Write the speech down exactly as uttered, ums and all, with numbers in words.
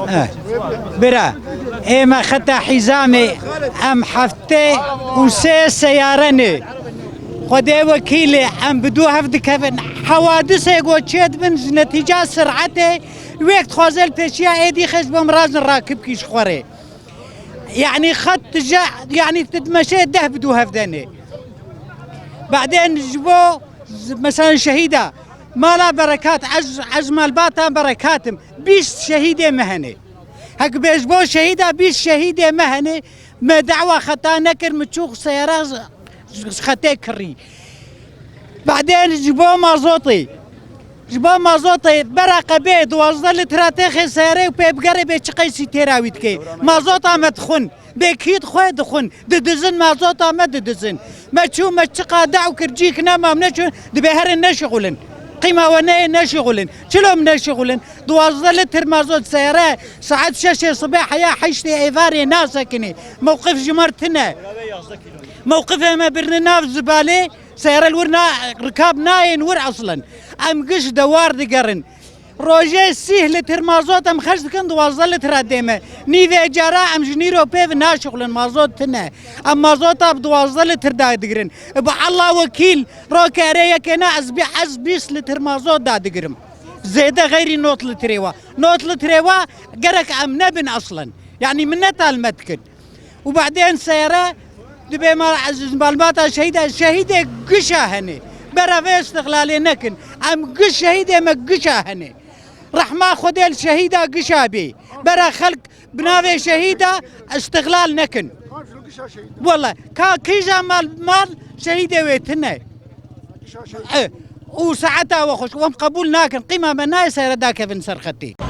Eh, bira, ê me xeta hîzamê, em heftê û sê seyare ne. Xwedê wekîlê, em bi dû hev dikevin. Hewadisê ku çêdibin ji netîca sir'etê, wêk dixwaze li pêşiya êdî xêş bim razin rakib kî ji xwe rê. Yanî xet tije, yanî tu dimeşê deh bi dû hev de ne. Badên ji bo, mesela şehîda, mala berekat, ez, ez malbata berekatim. Bîst şehîdê me hene. Hek bê ji bo şehîda bîst şehîdê me hene, me dawa xeta nekir, min çû seyara ji, ji xetê kirî. Badên ji bo mazotê. Ji bo mazotê bera qebê duwazdeh litra têxê seyarê û pê bigerê bê çi qeysî têra wî dike. Mazota me dixwin. Bê kî dixwe dixwin. Didizin mazota me didizin. Me çû me çiqa daw kir cîk nema em neçûn dibê herin neşixulin. Qîma we neyê neşixulin. Çilo em neşixulin? Duwazdeh litr mazot seyare saet şeşê sibê heya heştê êvarê nasekinê. Mewqif ji me re tine. Mewqifê me birine nav zibalê. Seyre li wir na, rikab nayên wir eslen. Em giş dewar digerin. Rojê sîh litir mazot em xerc dikin, duwazdeh litra dê me. Nîvê cara em ji nîro pê ve naşixulin, mazot tune. Em mazota bi duwazdeh litir da digirin. Bi Allah wekîl, roke erê yekê ne, ez bi, ez bîst litir mazot da digirim. Zêde xeyrî not litrê wa. Not litrê wa gerek em nebin eslen. Yanî min ne talmet dikin. Û badên seyre dibê ma ez malbata şehîda, şehîdê gişa hene. Bera vê îstixlalê nekin. Em giş şehîdê me gişa hene. Rehma Xwedê li şehîda gişa bê. Bera xelk bi navê şehîda îstixlal nekin. Wele ka kîja mal, mal şehîdê wê tine. E, û saeta we xweş, em qebûl nakin. Qîma me nayê seyre dakevin ser xetê.